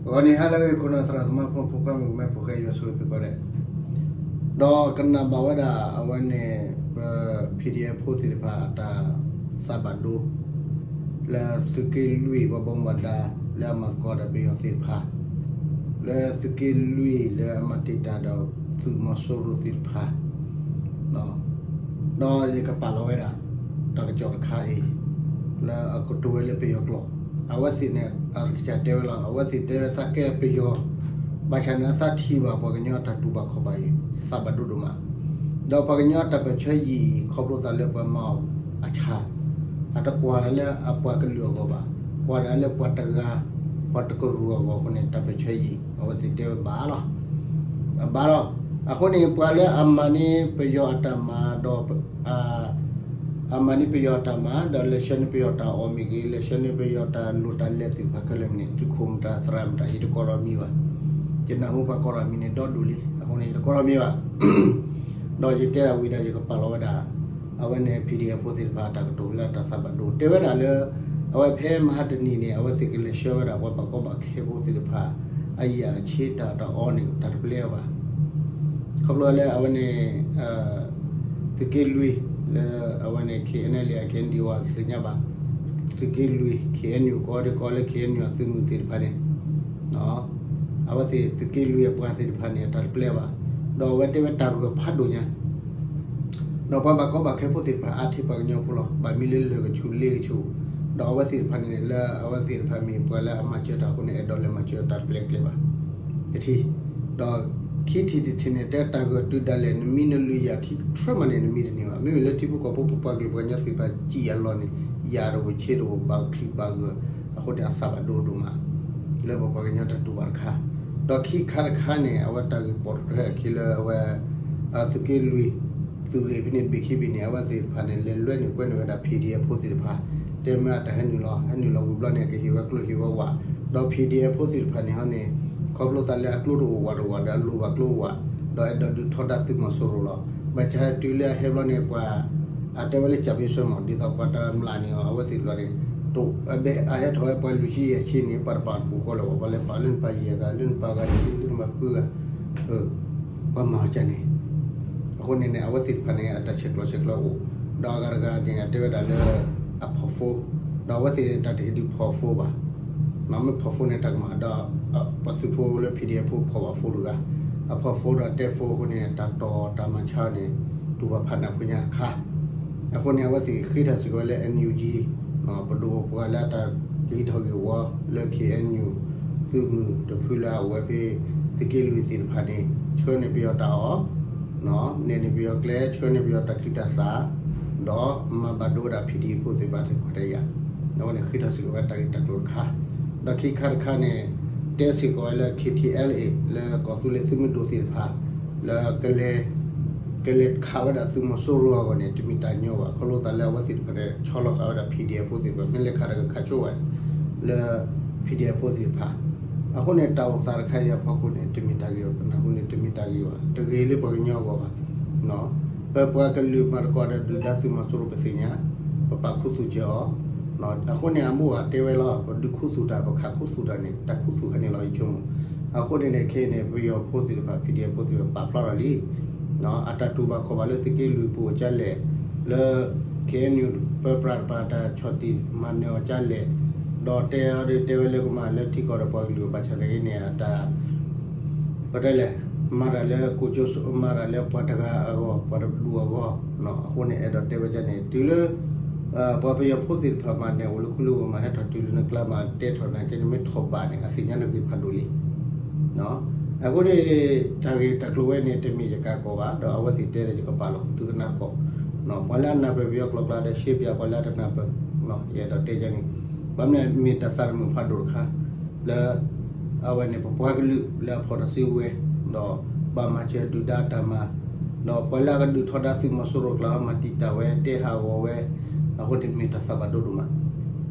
ဂီၤနံၤဟါလၢအဂ့ၤ ခိၣ်နၢ်သရၣ်သမါဖိ ဖိခွါမုၣ်ကမဲ ဖိဃဲယွၤဆိၣ်ဂ့ၤသုကိးဂၤဒဲး, ဒီးကနၣ်ဘၣ်ဝဲဒၣ်အဝဲန့ၣ် ပ PDF ဖိသ့ၣ်တဖၣ်အတၢ်သးဘၣ်ဒိ လၢသုးက့လွံၢ်ပှၤဘၣ်မူဘၣ်ဒါ လၢအမၤသကိးဒီးပယီၤသ့ၣ်တဖၣ်, လၢသုးက့လွံၢ်လၢအမၤတံာ်တာ်ဒီးသုးမီၤစိရိၤသ့ၣ်တဖၣ် ဒီးယကပာ်လီၤဝဲဒၣ် တၢ်ကစီၣ်တခါအံၤ လၢအကတိၤဝဲလၢပယီၤကျိာ်, အဝဲသ့ၣ်န့ၣ် အကစၢ်တဲဝဲလီၤ, အဝဲသ့ၣ်တဲဝဲသးကဲပယီၤ, ဘၣ်ဆၣ်န့ၣ်အသးထံၣ်ဘၣ်ပှၤကညီအတၢ်တူၢ်ဘၣ်ခီၣ်ဘၣ်အံၤ သးဘၣ်ဒိဒိၣ်မး, ဒီးပှၤကညီအတၢ်ပၢၢ်ဆၢယံာ်အံၤ ခီဖျိသးလၢပှၤမၤအီၤအဆၣ်, အတကွၢ်ဒၣ်လၢအပှၤကလုာ်အဂီၢ်ဘၣ်, ကွၢ်ဒၣ်လၢပှၤတဂၤ ပှၤတကရူၢ်အဂီၢ်အဃိန့ၣ် တၢ်ပၢၢ်ဆၢယံာ် အဝဲသ့ၣ်တဲဝဲဘၣ်လီၤ အဘၣ်လီၤ. အဃိန့ၣ် ပှၤလၢအမၤန့ၢ်ပယီၤအတၢ်မၤဒီး အမၤန့ၢ်ပယီၤအတၢ်မၤ ဒီးလဲၤဆှၢန့ၢ်ပယီၤတၢ်အီၣ်မ့ၢ်ဂ့ၤ, လဲၤဆှၢန့ၢ်ပယီၤတၢ်လိၣ်တၢ်လဲသုးတဖၣ်ခဲလၢာ်မ့ၢ်န့ၣ် သုးခိၣ်မတၤသရၣ်မတၤ ယတကိးထီၣ်မံၤဘၣ်. ယနၢ်ဟူပှၤကိးထီၣ်မံၤန့ၣ်ဒီဒူၣ်လံ, အဃိန့ၣ် ယတကိးထီၣ်မံၤဘၣ်. ဒီးယတဲဒၣ်ဝံၤဒီး ယကပာ်လီၤဝဲဒၣ် အဝဲန့ၣ် PDF ဖိသ့ၣ်တဖၣ်အတၢ်ကတိၤလၢအတၢ်သးဘၣ်ဒိ တဲဝဲဒၣ်လၢ အဝဲဖဲမဟါတနံၤန့ၣ် အဝဲသ့ၣ်ကလဲၤဆှၢဝဲဒၣ်ပှၤဘၣ်ကီဘၣ်ခဲဖိသ့ၣ်တဖၣ် အယံာ်အဆ့တၢ်တအီန့ၣ် တၢ်တပျဲအီၤဘၣ်. ခီဖျိလၢအဝဲန့ၣ် သုးက့လွံၢ် လၢအဝဲန့ၣ် KNLA KNDO အသ့ၣ်ညါဘၣ်, သုးက့လွံၢ် KNU ကိးဒဲးကိးလၢ KNU အသုးမုၢ်သ့ၣ်တဖၣ်န့ၣ် အဝဲသ့ၣ်သုးက့လွံၢ်အပှၤသ့ၣ်တဖၣ်န့ၣ် အတၢ်တပျဲဘၣ်, ဒီးအဝဲတဲဝဲတၢ်ဂၢၢ်ဖးဒိၣ်ညါ, ဒီးပှၤဘၣ်ကီဘၣ်ခဲဖိသ့ၣ်တဖၣ်အါထံပှၤကညီဖိလီၤ. ဘၣ်မံလၢလၢၢ်ကဆူၣ်လ့ကဆူၣ်, ဒီးအဝဲသ့ၣ်တဖၣ်န့ၣ် လၢအဝဲသ့ၣ်တဖၣ်မ့ၢ်ပှၤလၢအမၤစၢၤတၢ်အဃိန့ၣ် အဲၣ်ဒိးလဲၤမၤစၢၤတၢ်တပျဲကျဲဘၣ် တထံၣ်, ဒီးခံထံၣ်တထံၣ်န့ၣ် တဲတၢ်ဂၢၢ်တုၤဒၣ်လဲာ် နမံနလုၢ်ယၤခံထြၢမးန့ၣ် နမံတန့ၢ်ဘၣ်. မ့မ့ၢ်လၢထံဖိကီၢ်ဖိပပှၤကလုာ်ပှၤကညီသ့ၣ်တဖၣ်စံၣ်အလီၢ်န့ၣ် ယၤတအိၣ်ဆ့တအိၣ် ဘၣ်ချံးဘၣ်ဂၢၢ်, အဃိန့ၣ်အသးဘၣ်ဒိဒိၣ်မး လၢပပှၤကညီတၢ်တူၢ်ဘၣ်တခါ, ဒီးခံခါတခါန့ၣ် အဝဲတၢ်ဂ့ၢ်ပိာ်တြၢၤအခံလၢအဝဲ သုးက့လွံၢ် သုးရ့ၣ်ဖဲန့ၣ် ဘ့ၣ်ခံဘ့ၣ်န့ၣ် အဝဲသ့ၣ်တဖၣ်န့ၣ် လဲၤလွဲန့ၢ်ကွဲန့ၢ်ဝဲဒၣ် PDF ဖိသ့ၣ်တဖၣ်, တဲမ့ၢ်အတၢ်ဟဲနုာ်လီၤ ဟဲနုာ်လီၤဝံၤဘျီန့ၣ် ကဟ့ၣ်ဝဲကျိဟ့ၣ်ဝဲဝး, ဒီး PDF ဖိသ့ၣ်တဖၣ်န့ၣ်ဟီန့ၣ် ခီဖျိသးလၢအကျိတအိၣ်ဝးတအိၣ်ဝးဒီးအလိၣ်ဘၣ်ကျိဝး, ဒီးအဲၣ်ဒိးဒုးထီဒါသုးမီၤစိရိၤလီၤ. ဘၣ်ဆၣ်တုၤလၢအဟဲဘျီန့ၣ် ပှၤ အတဲဝဲလၢ ကၠၣ်ဘ့ဆွဲမီၤ ဒ်သိးပှၤတမျၢ်န့ၣ်အီၤ အဝဲသ့ၣ်တဖၣ်န့ၣ် အဟဲထီၣ်ဝဲပှၤလွံၢ်ဆံယဲၢ်ဆံန့ၣ် ပှၤတပာ်တပူၤဃီလၢၤဘၣ်, ပှၤလဲၤပာ်လၢနပာ်ယဲၢ်ဂၤ လၢနပာ်ဂၤတဆံ လၢနပာ်ဃုဂၤ, ပှၤမၤအီၤကၢ်န့ၣ် အဃိန့ၣ်န့ၣ် အဝဲသ့ၣ်တဖၣ်န့ၣ် အတၢ်ဆဲးကျိးဆဲးကျၢအိၣ်, ဒီးအဂၤတဂၤန့ၣ် အတဲဝဲဒၣ်လၢ အဖီၣ်ဖိ, ဒီးအဝဲသ့ၣ်န့ၣ် တၢ်တဟ့ၣ်ဒုးဖီၣ်ဖိဘၣ်, မ့ၢ်ဖီၣ်ဖိန့ၣ် တၢ်ကမၣ်ဒီး ပှၤသုးဖိလၢ PDF ဖိဖီၣ်ဘၣ်ဖိတဂၤ, အဖီၣ်ဖိဒီးတဲဖိအဃိန့ၣ် တၢ်တီၢ်တၢ်မၤဆါန့ၣ် တူၢ်ဘၣ်ဖးနၢ်ဖိညါတခါ, အဃိန့ၣ် အဝဲသ့ၣ်ဃ့ထီၣ်စ့ၢ်ကီးဝဲလၢ NUG ပဒိၣ်ပပှၢ်လၢအတၢ်ကဟံးထီၣ်ဂ့ၢ်ဝီလၢ KNU သုးမုၢ်တဖုလၢအအိၣ်ဝဲဖဲ သုးက့လွံၢ်သ့ၣ်တဖၣ်န့ၣ် ဆှၢန့ၢ်ပယီၤတၢ်အီၣ်, နဲၣ်န့ၢ်ပယီၤကျဲ ဆှၢန့ၢ်ပယီၤတၢ်ချံတၢ်သၣ်, ဒီးမၤဘၣ်ဒိဝဲဒၣ် PDF ဖိသ့ၣ်တဖၣ်တခွဲးတၢ်ယာ်, အဝဲန့ၣ်ဃ့ထီၣ်စ့ၢ်ကီးဝဲတၢ်ဂ့ၢ်တၢ်ကျိၤတခါ, ဒီးခံခါတခါန့ၣ် တဲစ့ၢ်ကီးဝဲလၢ KTLA လၢကီၢ်သူလ့ၤသုးမုၢ်ဒိၣ်သ့ၣ်တဖၣ် လၢ ကလဲၤခးဝဲဒၣ်သုးမီၤစိရိၤအဂီၢ်န့ၣ် တမ့ၢ်တၢ်ညီဘၣ်. ခီဖျိသးလၢအဝဲသ့ၣ်တဖၣ်န့ၣ် ဆီလီၤဃာ်ဝဲဒၣ် PDF ဖိသ့ၣ်တဖၣ် မ့ၢ်လဲၤခးဒီးကခးဆိဝဲ လၢ PDF ဖိသ့ၣ်တဖၣ်, အဃိန့ၣ် တၢ်အိၣ်သးတခါအံၤအဖီခိၣ်န့ၣ် တမ့ၢ်တၢ်ဂ့ၤဘၣ်, ပနၢ်ဟူန့ၣ် တမ့ၢ်တၢ်ဂ့ၤဘၣ်, တဂ့ၤလၢပှၤကညီအဂီၢ်ဘၣ်. ပပှၤကလုာ်မၤသကိးဒီးဒုၣ်ဒါသုးမီၤစိရိၤပသ့ၣ်ညါ, ပပာ်ခူသူၣ်စၢၤအီၤ, အဃိန့ၣ် အမိၢ်အတဲဝဲလီၤ ပဒုးခူသူၣ်တၢ် ပခးခူသူၣ်တၢ်န့ၣ် တၢ်ခူသူၣ်ခဲန့ၣ်လီၤ ယဆိကမိၣ်. အဃိန့ၣ်န့ၣ် ခဲအံၤန့ၣ် ပယီၤဖိသ့ၣ်တဖၣ် PDF ဖိသ့ၣ်တဖၣ်ပာ်ဖျါထီၣ်လံ အတၢ်တူၢ်ဘၣ်ခီၣ်ဘၣ်လၢသုးက့လွံၢ်ပူၤအီၤကလဲၣ်, လၢ KNU ပၢပြးတပၤတၢ်ဆီၣ်တံၢ်မၤနၢၤအီၤကလဲၣ်, ဒီးတဲအီၤဒ်တဲဝဲလၢကမၤလၢထံကီၢ်ဒီးပှၤကလုာ် ဘၣ်ဆၣ်တဂ့ၤန့ၣ် အတၢ် ပတဲလဲၣ် မၤတၢ်လၢကိၣ်ကၠိ မၤတၢ်လၢပှၤတဂၤအဂီၢ် ပှၤတဒူၣ်အဂီၢ်, အဃိန့ၣ် အဲၣ်ဒိးတဲဝဲဒ်န့ၣ် တုၤလၢ ပှၤပယီၤဖိသ့ၣ်တဖၣ်မၤန့ၣ် အိၣ်လၢခူလၢဝ့ၢ်မၤဟဲထီၣ်တုၤလၢနကျါမၤတဲထီၣ်နၤကဲန့ၣ် မ့ၢ်ထီၣ်ဘးန့ၣ် အသ့ၣ်ညါနဂ့ၢ်ဖးဒိၣ်လံ. အဃိန့ၣ် တၢ်ဂ့ၢ်တၢ်ကျိၤဝဲန့ၣ် တမ့ၢ်ယကးကီးဘၣ် ဒီးအဝဲသ့ၣ်တဲဒီးယကပာ်လီၤသုကနၢ်ကီၢ်, ပှၤလၢအနၢ်ပၢၢ်ပယီၤကျိာ်ကျါဒီး ရှဲပၠး ပှၤလၢအတနၢ်ပၢၢ်, ယအဲၣ်ဒိးတဲဒ်န့ၣ်, ဘၣ်မနုၤမ့ၢ်တၢ်သးတမုာ်ဖးဒိၣ်တခါ လၢ အဝဲန့ၣ် ပပှၤကလုာ်လၢအဖီၣ်တၢ်စုကဝဲၤ, ဒီးဘၣ်မၤစၢၤဒုၣ်ဒါတၢ်မၤ, ဒီးပှၤလၢအကဒုးထီဒါသုးမီၤစိရိၤကျါ မၤတံာ်တာ်ဝဲ တဲဟးဂီၤဝဲ, အဃိန့ၣ်မ့ၢ်တၢ်သးဘၣ်ဒိဒိၣ်မး.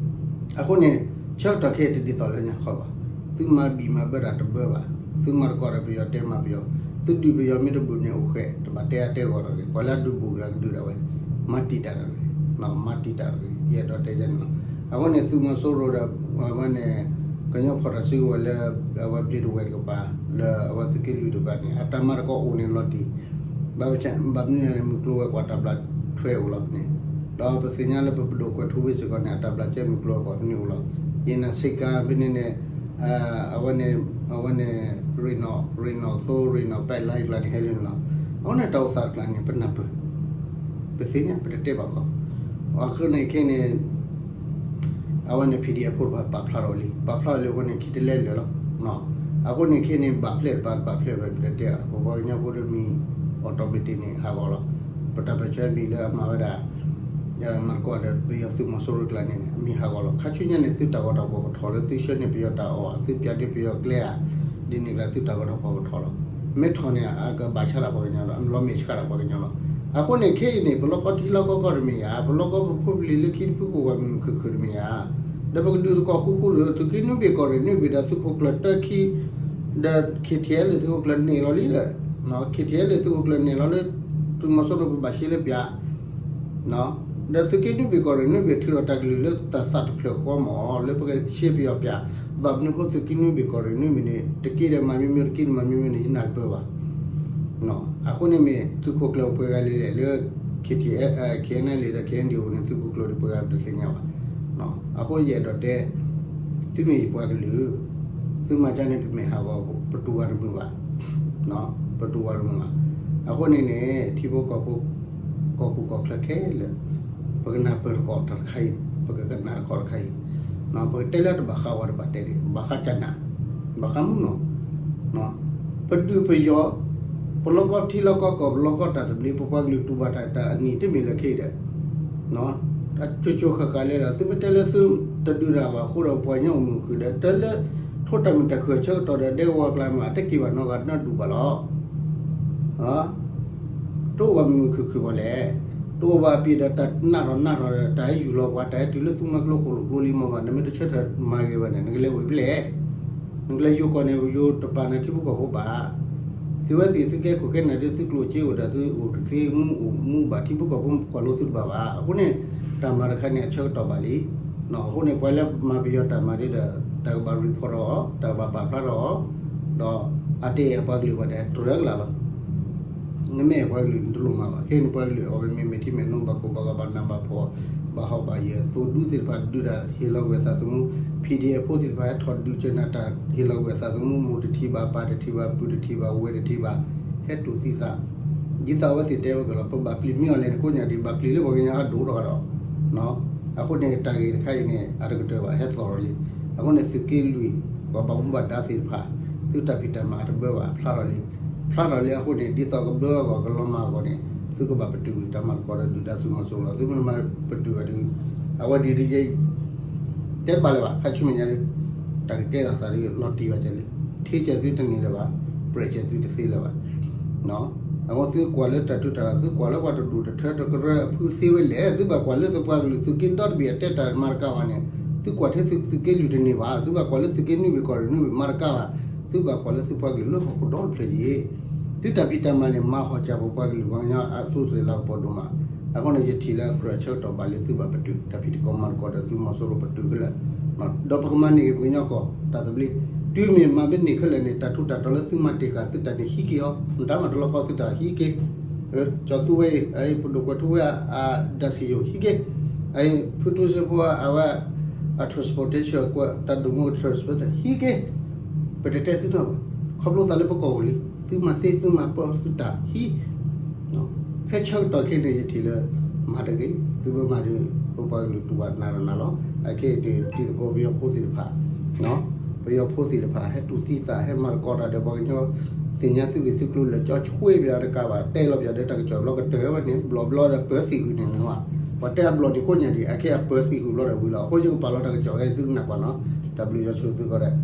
အဃိန့ၣ် ဆၢကတီၢ်ခဲအံၤတဒ်သိးလၢညါခီဘၣ်, သုမၤဘံၣ်မၤဘၢတၢ်တဘၢဘၣ်, သုမၤသကိးဒီးပယီၤတဲမၤပယီၤ, သုဒုးပယီၤမ့ၢ်တဘၣ်န့ၣ်အိၣ်ဃဲး တဘၣ်တဲအါတဲဂီၢ်တဂ့ၤ, ပှၤလၢအဒုးဘူးကဒုးဒၣ်ဝဲ, မၤတံာ်တာ်တဂ့ၤ, မၤတံာ်တာ်တဂ့ၤ, ယအဲၣ်ဒိးတဲဒ်န့ၣ်လီၤ. အဃိန့ၣ် သုးမီၤစိရိၤဒီး အဝဲန့ၣ် ကညီဖီၣ်တၢ်စုကဝဲၤလၢ အဝဲဘျ့းဒဝဲၢ်တကပၤ လၢအဝဲသုးက့လွံၢ်တကပၤန့ၣ် အတၢ်မၤသကိးအိၣ်န့ၣ်လီၤတံၢ်, ဘၣ်မနုၤလဲၣ်န့ၣ် မုၢ်ကျိၤဝဲၤကွာ်တၢ်ဘျးထွဲအိၣ်လီၤန့ၣ်, ဒီးပသ့ၣ်ညါလၢပပဒိၣ်ကွဲၤထူဝ့စ့ၢ်ကီးန့ၣ် အတၢ်ဘျးကဲမုၢ်ကျိၤဝဲၤကွာ်ဖဲန့ၣ်အိၣ်လီၤ. ယနာ်စ့ၢ်ကီးဖဲန့ၣ်န့ၣ် အဝဲန့ၣ် အဝဲန့ၣ် ရ့ၣ်နီၣ် ရ့ၣ်နီၣ်သိ ရ့ၣ်နီၣ်ပဲးလါအံၤကျါန့ၣ် ဟဲလၢန့ၣ်လီၤ. အဃိန့ၣ်တၢ်အိၣ်သးတကျါန့ၣ် ပနၢ်ပၢၢ်, ပသ့ၣ်ညါ ပတတဲဘၣ်ကီး, အဃိန့ၣ်ခဲန့ၣ် အဝဲန့ၣ် PDF ဖိတဖၣ်ပာ်ဖျါထီၣ်လံ, ပာ်ဖျါထီၣ်လံအဃိန့ၣ် ခံတလဲလၢာ်လီၤ. အဃိန့ၣ်ခဲန့ၣ် ဘၣ်ဖျဲးတပာ်တဘၣ်ဖျဲးဘၣ် ပတတဲဘၣ်, ပပှၤကညီဖိဒီးမံၤ automatic န့ၣ် ဟးဂီၤလီၤ. ပတၢ်ပၢၢ်ဆၢမံၤလၢအမၤဝဲဒၣ် မၤသကိးဒီးပယီၤသုးမီၤစိရိၤကျါန့ၣ် မံၤဟးဂီၤလီၤ. ခါဆူညါန့ၣ် သုတၢ်ဂီၤတၢ်ဖီၣ်ကထီၣ်လၢ သုဆှၢန့ၢ်ပယီၤတၢ်အီၣ် သုပျးန့ၢ်ပယီၤကျဲဧါ, ဒ်န့ၣ်ကျါသုတၢ်ဂီၤတၢ်ဖီၣ်ကထီၣ်လီၤ. မ့ၢ်ထီၣ်န့ၣ် အကဘၣ်ဆါတၢ်ပှၤကညီလီၤ, အလီၤမ့ၢ်ဆါတၢ်ပှၤကညီလီၤ. အဃိန့ၣ်ခဲအံၤန့ၣ် ပလီၢ်ကီထံလီၢ်ကီကီၢ်တမ့ၢ်ဧါ, ပလီၢ်ကီပဖိပလံၤလၢခံတဖုကအိၣ်ဘၣ်မုာ်မုာ်ခုၣ်ခုၣ်တမ့ၢ်ဧါ, ဒီးပကဒုးသကိးဃူဃူဒီး သုးက့နွံဘ့ၣ်ကီၢ်ရ့ၣ်နွံဘ့ၣ်ဒီးသုးခိၣ်ကျၢၢ်တၢခံ ဒီး KTLA သုးခိၣ်ကျၢၢ်န့ၢ်လီၤလံဒီး KTLA သုးခိၣ်ကျၢၢ်န့ၢ်လီၤလၢ သုးမီၤစိရိၤပဘၣ်ရှဲလၢပျး ဒီးသုးက့နွံဘ့ၣ်ကီၢ်ရ့ၣ်နွံဘ့ၣ်ထုးထီၣ်တၢ်ကလုၢ်လၢတၢ်သးတဖျၢၣ်ဃီမး လၢပကရှဲပယီၤပျး, ဘၣ်မနုၤအဃိသုးက့နွံဘ့ၣ်ကီၢ်ရ့ၣ်နွံဘ့ၣ်န့ၣ် တက့ဒီးမၤမ့မ့ၢ်တက့ဒီးမၤမ့မ့ၢ်န့ၣ် ယနၢ်တပၢၢ်ဘၣ်. အဃိန့ၣ်မ့ၢ်သုးခိၣ်ကျၢၢ်အိၣ်ပှဲၤဂၤလဲၣ်လဲၣ်လၢ KTLA, KNLA ဒီး KNDO န့ၣ် သုးခိၣ်ကျၢၢ်ဒီးပှဲၤဂၤတသ့ၣ်ညါဘၣ်. အဃိယအဲၣ်ဒိးတဲ သုမ့ၢ်ယပှၤကလုာ်, သုမၤကန့ၣ် ပမ့ၢ်ဟးဂီၤ ပတူၢ်ဝဲတမုာ်ဘၣ်, ပတူၢ်ဝဲတမုာ်ဘၣ်. အဃိန့ၣ်န့ၣ် ထံဖိကီၢ်ဖိ ကီၢ်ပူၤကီၢ်ချၢခဲလၢာ် ပကနၢ်ပၢၢ်တကီၢ်တခါအံၤ, ပကကနၣ်တကီၢ်တခါအံၤ, ပကတဲလၢတဘၣ်ဃးဝဲတဘၣ်တဲဒံး, ဘၣ်ဃးကနၣ်, ဘၣ်ဃးမုၢ်နီၢ်, ပဒုးပယီၤ, ပလီၢ်ကီထံလီၢ်ကီကီၢ် ပလီၢ်ကီတၢ်သဘျ့ ပပှၤကလုာ်တူၢ်ဘၣ်တၢ်အနံၣ်တမ့ၢ်လၢခံဒီး ကၠိကၠိဃၣ်ဃၣ်လဲၣ်ဒီး သုမ့ၢ်တဲလၢသုတဒုးတၢ်ဘၣ်အဃိဒီး ပှၤကညီအိၣ်မုာ်အိၣ်ခုၣ်ဒီး တၢ်လၢ ထိၣ်တၢ်မုာ်တၢ်ခုၣ်အဆၢကတီၢ်ဒီး ဒဲကဝီၤကျါမး အတက့ၤဘၣ်နီတဂၤနီတဒူၣ်ဘၣ်လီၤ. တအိၣ်ဘၣ်မုာ်မုာ်ခုၣ်ခုၣ်ဘၣ်လဲၣ်, တအိၣ်ဘၣ်ပှၤဒီးတၢ်နးထီၣ်နးထီၣ်ဒီး တၢ်ဟဲယူၢ်လီၤပှၤ တၢ်ဟဲတုၤလၢသုမၤကျိဃိၣ်လိာ်ကျိလံမ့ၢ်ဘၣ် နမ့ၢ်တဆၢထၢၣ်မၤဂ့ၤဘၣ်န့ၣ် နကလဲၤအိၣ်ဖဲလဲၣ်, နကလဲၤယိၤကီၢ်န့ၣ် ယိၤတပာ်နၤထံဖိကီၢ်ဖိဘၣ်. သုဝဲသ့ၣ်သုကဲခိၣ်ကဲနၢ်ဒ်သုကျိၣ်စ့အိၣ်ဒီး သုအိၣ်တသ့မူအိၣ်မူဘၣ် ထံဖိကီၢ်ဖိကွၢ်လိသုတဘၣ်ဘၣ်. အဃိန့ၣ် တၢ်မၤတခါန့ၣ် အဆၢကတီၢ်ဘၣ်လံ. အဃိန့ၣ် ပှၤလၢမၤပယီၤတၢ်မၤဒ်ဒီး တၢ်ကဘၣ် report ထီၣ်အီၤ, တၢ်ကဘၣ်ပာ်ဖျါထီၣ်အီၤ, ဒီးအတအဲၣ်ပှၤကလုာ်ဘၣ်ဒီး တြၢကလာ်လီၤ. နမ့ၢ်အဲၣ်ပှၤကလုာ် နတလိၣ်မၤဘၣ်. ခဲအံၤန့ၣ် ပှၤကလုာ်အီၣ်မ့ၤမ့ၢ်ထံမ့ၢ်နိ ဘၣ်ကိၢ်ဘၣ်ဂီၤ ဘၣ်နးဘၣ်ဖှီၣ်, ဘၣ်ဟီၣ်ဘၣ်ယၢၤ သိၣ်ဒူသ့ၣ်တဖၣ်ဒုးတၢ်ဟ့ၣ်လီၤကွံာ်အသးသမူ, PDF ဖိသ့ၣ်တဖၣ်ဟဲထီၣ်ဒုးကနၣ်တၢ်ဟ့ၣ်လီၤကွံာ်အသးသမူ မိၢ်တထံၣ်ဘၣ် ပၢ်တထံၣ်ဘၣ် ပုၢ်တထံၣ်ဘၣ် ဝဲၢ်တထံၣ်ဘၣ်, ဟဲတူၢ်သံသး, ဒ်သိးအဝဲသ့ၣ်တဲဝဲက့ၤလီၤ ပဘၣ်ပျံၤမ့ၢ်အီၤလဲၣ်န့ၣ် ကိးညါဒံး ဘၣ်ပျံၤလၢပှၤကညီအဒိၣ်ထီၣ်ဒီး အဃိန့ၣ် တၢ်ဂ့ၢ်တခါအံၤန့ၣ် အတကတၢၢ်ဘၣ် ဟဲသီၣ်လီၤလံ. အဃိန့ၣ် သုးက့လွံၢ် ပှၤဘၣ်မူဘၣ်ဒါသ့ၣ်တဖၣ် သုတၢ်ဖံးတၢ်မၤအတဘၢဘၣ် ဖျါထီၣ်လံ. ဖျါထီၣ်လံအဃိန့ၣ် ဒ်သိးကဘၢအဂီၢ် ကလီၤမၢ်အဂီၢ်န့ၣ် သုကဘၣ်ပတုာ်ကွံာ်တၢ်မၤသကိးဒီးဒုၣ်ဒါသုးမီၤစိရိၤလီၤ. သုမ့ၢ်တမၤပတုာ်ဘၣ်ဒီး အဝဲဒ်ဒ်ယဲ တဲတဘၣ်လၢၤဘၣ် ခါဆူမဲာ်ညါဒီး တၢ်ကကဲထီၣ်သးဒီးလီၤတံၢ်ဘၣ်ကဲလံ. ထံကဲသုတန့ၢ်လၢၤဘၣ်, ပြဲးကဲသုတသ့လၢၤဘၣ်. အဃိသုကွၢ်လၢတၢ်ထူးတၢ်တီၤ သုကွၢ်လၢပှၤတဒူၣ်တထၢတကရၢအဖုသ့ဝဲလဲၣ်. သုဘၣ်ကွၢ်လၢသုပှၤကလုာ်သုးက့ဒီတဘ့ၣ်အတဲတၢ်မၤတကးဘၣ်န့ၣ် သုကွၢ်ထဲသုးက့လွံၢ်တန့ၢ်ဘၣ်. သုဘၣ်ကွၢ်လၢသုးက့နွံဘ့ၣ်ကီၢ်ရ့ၣ်နွံဘ့ၣ်မၤတကးဘၣ်. သုဘၣ်ကွၢ်လၢသုပှၤကလုာ်လၢဟီၣ်ခိၣ်ဒီတဖျၢၣ်အံၤ သုတၢ်ဖံးတၢ်မၤန့ၣ် မၤဟီၣ်စၢ်ပပှၤကလုာ်ပှၤကညီအသူၣ်လၤကပီၤဒိၣ်မး. အဃိန့ၣ် ယထံၣ်လၢကြၢးဆၢကတီၢ်ဘၣ်လံ သုဘၣ်ပတုာ်တၢ်ဖံးတၢ်မၤသကိးဒီးသုးမီၤစိရိၤပတုာ်ခဲလၢာ်, ဒီးပကမၤန့ၢ်က့ၤပကညီကီၢ်တၢ်သဘျ့. တုၤမ့ၢ်မၤဘၣ်န့ၢ်ခဲလၢာ်န့ၣ် တၢ်ထူးတၢ်တီၤလၢသုမၤတ့ၢ်ဃာ်သုတၢ်န့ၣ်ဟံးက့ၤအီၤ, မတၤမၤတလီၤကီသုတၢ်ဟံးက့ၤ ကၠီၤသူဝဲအံၤ ပဒိၣ်ကွဲးထူဝ့အဒၣ်စံၣ်ယိၣ်ဟံးက့ၤ, ဖုထူစ့ဖိအဝဲ အ transportation တၢ်ဒိၣ်မူ transportation ဟံးက့ၤ, ပတတဲသုတၢ်ဘၣ်. ခီဖျိသးလၢပကီၢ်အိၣ်လံ သုမၤသ့သုမၤပၢသုတၢ်ဟံး ဖဲဆၢကတီၢ်ခဲအံၤန့ၣ် ယထံၣ်လၢ မၤတဂ့ၤ သုမ့ၢ်မၤဒီး ပပှၤကလုာ်တူၢ်ဘၣ်နးလီၤနးလီၤ. အခဲအံၤတံၤသကိးပယီၤဖိသ့ၣ်တဖၣ် ပယီၤဖိသ့ၣ်တဖၣ် ဟဲတူၢ်သံသး ဟဲမၤသကိးတၢ်ဒီးပှၤကညီ သ့ၣ်ညါသုဂ့ၢ်သုကျိၤလၢာ် ကၠီဆွ့ပယီၤတကးဘၣ် တဲလီၤပယီၤဒီးတၢ်ကစီၣ်ဘျီကတၢၢ်ဝဲန့ၣ် ဘျီဘျီဒီးပၢၤသံၣ်ဂုာ်န့ၣ်နဝဲ, ပှၤတဲအဘျီၣ်န့ၣ်ကိးညါဒံး အခဲအပၢၤသံၣ်ဂုာ်ဘျီဒီးဝံၤလီၤ. အဃိယကပာ်လီၤတၢ်ကစီၣ်ဝဲ သုကနၣ်ကွၢ်နီၤ, တၢ်ဘျုးယွၤဆိၣ်ဂ့ၤသုကိးဂၤဒဲး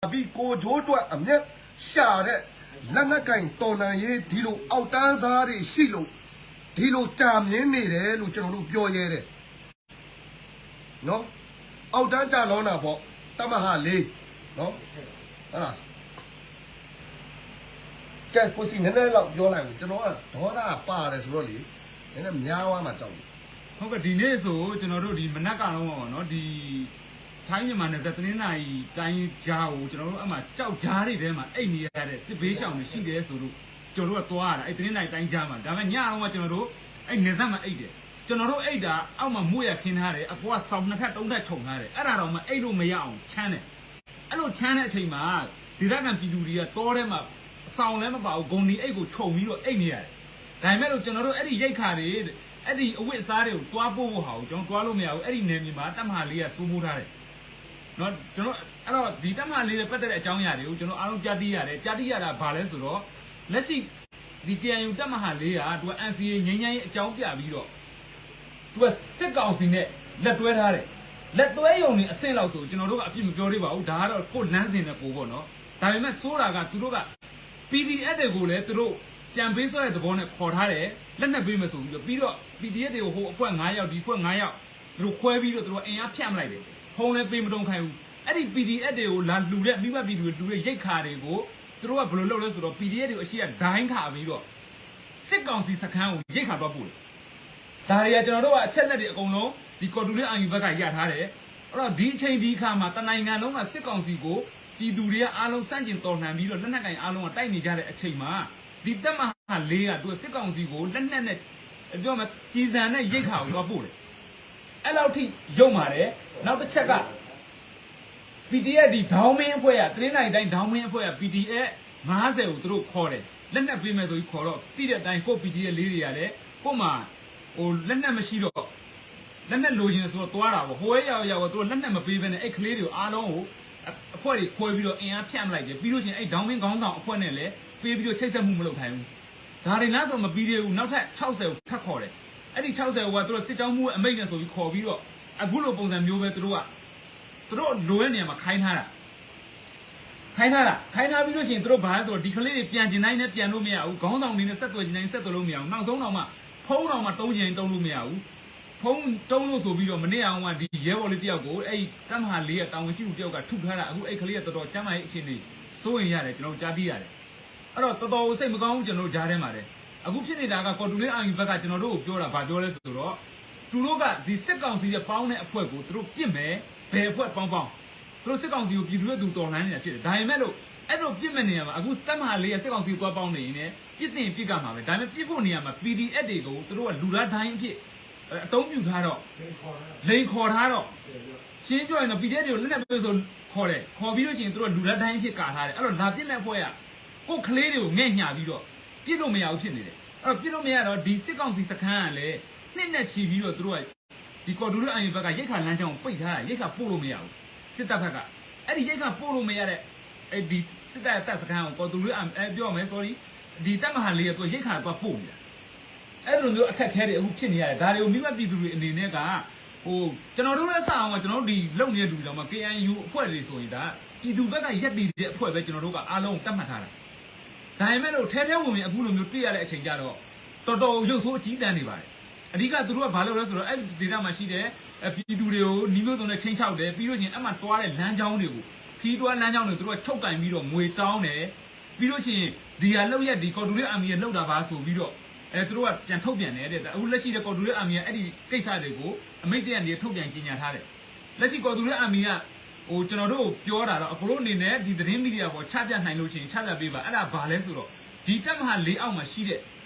အဘံၣ်ကိကၠိတွၣ်အမျဲၢ် ရှၢၣ်ဒဲး လက်နက်ကိုင်တော်လှန်ရေး ဒီလိုအောက်တန်းစားတွေရှိလို့ ဒီလိုကြာမြင့်နေတယ်လို့ ကျွန်တော်တို့ပြောရဲတယ်နော်။ အောက်တန်းကျလောင်းတာပေါ့ တပ်မဟာလေးနော်။ ဟုတ်လား။ ကဲကိုစီနည်းနည်းလောက်ပြောလိုက်ဦးကျွန်တော်ကဒေါသပါတယ်ဆိုတော့လေနည်းနည်းများသွားမှာကြောက်လို့ဟုတ်ကဲ့ဒီနေ့ဆိုကျွန်တော်တို့ဒီမနက်ကတော့နော်ဒီ ထိုင်းမြန်မာနယ်စပ် တနင်္သာရီတိုင်းကြားကို ကျွန်တော်တို့ အဲ့မှာ ကျောက်ကြားတွေထဲမှာ အိပ်နေရတဲ့ စစ်ဘေးရှောင်တွေရှိတယ်ဆိုလို့ ကျွန်တော်တို့ကသွားရတာ အဲ့တနင်္သာရီတိုင်းကြားမှာ ဒါပေမဲ့ ညတုန်းက ကျွန်တော်တို့ အဲ့နယ်စပ်မှာ အိပ်တယ်။ ကျွန်တော်တို့ အိပ်တာ အောက်မှာ မိုးရာခင်းထားတယ်။ အပေါ်က စောင်နှစ်ထပ် သုံးထပ် ခြုံထားတယ်။ အဲ့ဒါတောင်မှ အိပ်လို့မရအောင် ချမ်းတယ်။ အဲ့လို ချမ်းတဲ့အချိန်မှာ ဒေသခံပြည်သူတွေက တောထဲမှာ စောင်လည်းမပါဘူး ဂုဏ်နံၤအိတ်ကို ခြုံပြီးတော့ အိပ်နေရတယ်။ ဒါပေမဲ့လို့ ကျွန်တော်တို့ အဲ့ဒီရိက္ခာတွေ အဲ့ဒီအဝတ်အစားတွေကို သွားပို့ဖို့ဟာကို ကျွန်တော် သွားလို့မရဘူး။ အဲ့ဒီနယ်မြေမှာ တပ်မဟာလေးက စိုးမိုးထားတယ်။ နော် ကျွန်တော် အဲ့တော့ ဒီတပ်မဟာလေးနဲ့ပတ်သက်တဲ့အကြောင်းအရာတွေကို ကျွန်တော် အားလုံး ကြားသိရတယ်။ ကြားသိရတာ ဘာလဲဆိုတော့ လက်ရှိ ဒီ KNU တပ်မဟာလေးက သူက NCA ငြိမ်းချမ်းရေးအကြောင်းပြပြီးတော့ သူက စစ်ကောင်စီနဲ့ လက်တွဲထားတယ်။ လက်တွဲရုံတင်အဆင့်လောက်ဆို ကျွန်တော်တို့က အပြစ်မပြောသေးပါဘူး။ ဒါကတော့ ကိုယ့်လမ်းစဉ်နဲ့ကိုယ်ပေါ့နော်။ ဒါပေမဲ့ ဆိုးတာက သူတို့က PDF တွေကိုလည်း သူတို့ ပြန်ပေးဆွဲတဲ့သဘောနဲ့ ခေါ်ထားတယ်။ လက်နက်ပေးမယ်ဆိုပြီးတော့ ပြီးတော့ PDF တွေကို ဟိုအဖွဲ့ငါးယောက် ဒီအဖွဲ့ငါးယောက် သူတို့ခွဲပြီးတော့ သူတို့အင်အားဖြန့်လိုက်တယ်။ ဖုန်းလည်းပေးမတုံခိုင်းဘူး။ အဲ့ဒီ PDF တွေကို လာလှူတဲ့ မိဘပြည်သူတွေလှူတဲ့ရိက္ခာတွေကို သူတို့က ဘယ်လိုလုပ်လဲဆိုတော့ PDF တွေကို အရှေ့က ဒိုင်းခါပြီးတော့ စစ်ကောင်စီစခန်းကို ရိက္ခာသွားပို့တယ်။ ဒါတွေက ကျွန်တော်တို့က အချက်အလက်တွေအကုန်လုံး ဒီ ကီၢ်သူလ့ၤ အာရုံ ဘက်က ရထားတယ်။ အဲ့တော့ ဒီအချိန်ဒီအခါမှာ တစ်နိုင်ငံလုံးက စစ်ကောင်စီကို ပြည်သူတွေက အားလုံး ဆန့်ကျင်တော်လှန်ပြီးတော့ လက်နက်ကိုင်အားလုံးက တိုက်နေကြတဲ့အချိန်မှာ ဒီတပ်မဟာလေးက သူက စစ်ကောင်စီကို လက်နက်နဲ့ ပြောမယ် ကျည်ဆံနဲ့ ရိက္ခာကို သွားပို့တယ်။ အဲ့လောက်ထိ ယုံမာတယ်။ နောက်တစ်ချက်က PDF ဒီ ဒေါင်းမင်းအဖွဲ့က တနင်္သာရီတိုင်း ဒေါင်းမင်းအဖွဲ့က PDF ငါးဆယ်ကို သူတို့ခေါ်တယ်။ လက်နက်ပေးမယ်ဆိုပြီးခေါ်တော့ သိတဲ့အတိုင်း ကိုယ့် PDF လေးတွေကလည်း ကိုယ့်မှာ ဟို လက်နက်မရှိတော့ လက်နက်လိုချင်တယ်ဆိုတော့ သွားတာပေါ့။ ဟိုဝဲရောက်ရောက် သူတို့လက်နက်မပေးဘဲနဲ့ အဲ့ကလေးတွေကို အားလုံးကို အဖွဲ့တွေခွဲပြီးတော့ အင်အားဖြန့်လိုက်တယ်။ ပြီးလို့ရှိရင် အဲ့ ဒေါင်းမင်းခေါင်းဆောင်အဖွဲ့နဲ့လည်း ပေးပြီးတော့ ချိတ်ဆက်မှုမလုပ်ခိုင်းဘူး။ ဒါတွေလမ်းစုံမပြီးသေးဘူး။ နောက်ထပ် ခြောက်ဆယ်ကို ထပ်ခေါ်တယ်။ အဲ့ဒီ ခြောက်ဆယ်ကို သူတို့ စစ်ကြောင်းမှူးအမိန့်နဲ့ဆိုပြီး ခေါ်ပြီးတော့ အခုလိုပုံစံမျိုးပဲ သူတို့က သူတို့လိုတဲ့နေရာမှာ ခိုင်းထားတာ။ ခိုင်းထားတာ။ ခိုင်းထားပြီးလို့ရှိရင် သူတို့ဘာလဲဆိုတော့ ဒီကလေးတွေ ပြန်ချင်တိုင်းလည်း ပြန်လို့မရဘူး။ ခေါင်းဆောင်တွေနဲ့ ဆက်သွယ်ချင်တိုင်း ဆက်သွယ်လို့မရဘူး။ နောက်ဆုံးတော့မှ ဖုန်းတောင်မှ သုံးချင်တိုင်း သုံးလို့မရဘူး။ ဖုန်းသုံးလို့ဆိုပြီးတော့ မနေ့ကမှ ဒီရဲဘော်လေးတစ်ယောက်ကို အဲ့ဒီတပ်မဟာလေးက တာဝန်ရှိသူတစ်ယောက်က ထုထားတာ။ အခုအဲ့ကလေးက တော်တော်ကျန်းမာရေးအခြေအနေ စိုးရိမ်ရတယ်။ ကျွန်တော်တို့ ကြားသိရတယ်။ အဲ့တော့ တော်တော်ကို စိတ်မကောင်းဘူး ကျွန်တော်တို့ ကြားထဲမှာလည်း။ အခုဖြစ်နေတာက ကီၢ်သူလ့ၤ အာရုံ ဘက်က ကျွန်တော်တို့ကို ပြောတာ ဘာပြောလဲဆိုတော့ သူတို့က ဒီစစ်ကောင်စီရဲ့ ပေါင်းတဲ့အဖွဲ့ကို သူတို့ပစ်မယ်။ ဘယ်အဖွဲ့ပေါင်းပေါင်း သူတို့ စစ်ကောင်စီကို ပြည်သူ့အတူ တော်လှန်နေတာ ဖြစ်တယ်။ ဒါပေမဲ့လို့ အဲ့လိုပစ်မဲ့နေရာမှာ အခုတပ်မဟာလေးက စစ်ကောင်စီကို သွားပေါင်းနေရင်လည်း ပစ်သင့်ရင် ပစ်ကမှာပဲ။ ဒါပေမဲ့ ပစ်ဖို့နေရာမှာ PDF တွေကို သူတို့က လူသားဒိုင်းအဖြစ် အသုံးပြုထားတော့ လိမ်ခေါ်ထားတော့ ရှင်းပြောရင်တော့ PDF တွေကို လက်နက်ပေးဆို ခေါ်တယ်။ ခေါ်ပြီးလို့ရှိရင် သူတို့က လူသားဒိုင်းအဖြစ် ကာထားတယ်။ အဲ့တော့ လာပစ်မဲ့အဖွဲ့က ကိုယ့်ကလေးတွေကို ငဲ့ညှာပြီးတော့ ပစ်လို့မရဘူး ဖြစ်နေတယ်။ အဲ့တော့ ပစ်လို့မရတော့ ဒီစစ်ကောင်စီစခန်းကလည်း နှစ်နဲ့ချီပြီးတော့ သူတို့က ဒီကီၢ်သူလ့ၤ အာရုံ ဘက်က ရိက္ခာလမ်းကြောင်းကို ပိတ်ထားတာ။ ရိက္ခာပို့လို့မရဘူး စစ်တပ်ဘက်က။ အဲ့ဒီရိက္ခာပို့လို့မရတဲ့ အဲ့ဒီစစ်တပ်ရဲ့တပ်စခန်းကို ကီၢ်သူလ့ၤ အာရုံ အဲ ပြောမယ် sorry ဒီတပ်မဟာလေးက သူကရိက္ခာသွားပို့နေတာ။ အဲ့လိုမျိုးအခက်အခဲတွေ အခုဖြစ်နေရတယ်။ ဒါတွေကို မိဘပြည်သူတွေအနေနဲ့က ဟို ကျွန်တော်တို့လည်း စအောင်ပါ ကျွန်တော်တို့ ဒီလုပ်နေတဲ့လူတွေတောင်မှ KNU အဖွဲ့တွေဆိုရင် ဒါပြည်သူဘက်က ရပ်တည်တဲ့အဖွဲ့ပဲ ကျွန်တော်တို့က အားလုံးကို သတ်မှတ်ထားတာ။ ဒါပေမဲ့လို့ ထဲထဲဝင်ဝင် အခုလိုမျိုး တွေ့ရတဲ့အချိန်ကျတော့ တော်တော်ရုပ်ဆိုးအကြီးအတန်းနေပါတယ်။ အဓိက သူတို့က ဘာလုပ်လဲဆိုတော့ အဲ့ဒီဒေသမှာရှိတဲ့ အဲ ပြည်သူတွေကို နည်းမျိုးစုံနဲ့ ခြိမ်းခြောက်တယ်။ ပြီးလို့ရှိရင် အဲ့မှာသွားတဲ့လမ်းကြောင်းတွေကို ခရီးသွားလမ်းကြောင်းတွေကို သူတို့က ချုပ်ကိုင်ပြီးတော့ ငွေတောင်းတယ်။ ပြီးလို့ရှိရင် ဒီဟာလုပ်ရပ် ဒီကီၢ်သူလ့ၤ အာရုံ ရဲ့ လုပ်တာပါဆိုပြီးတော့ အဲ သူတို့က ပြန်ထုတ်ပြန်တယ်တဲ့။ အခုလက်ရှိလည်း ကီၢ်သူလ့ၤ အာရုံ က အဲ့ဒီကိစ္စတွေကို အမိန့်တစ်ရပ်အနေနဲ့ ထုတ်ပြန်ကြေညာထားတယ်။ လက်ရှိ ကီၢ်သူလ့ၤ အာရုံ က ဟို ကျွန်တော်တို့ပြောတာတော့ အကိုတို့အနေနဲ့ ဒီသတင်းမီဒီယာပေါ် ချပြနိုင်လို့ရှိရင် ချပြပေးပါ။ အဲ့ဒါဘာလဲဆိုတော့ ဒီတပ်မဟာလေးအောက်မှာရှိတဲ့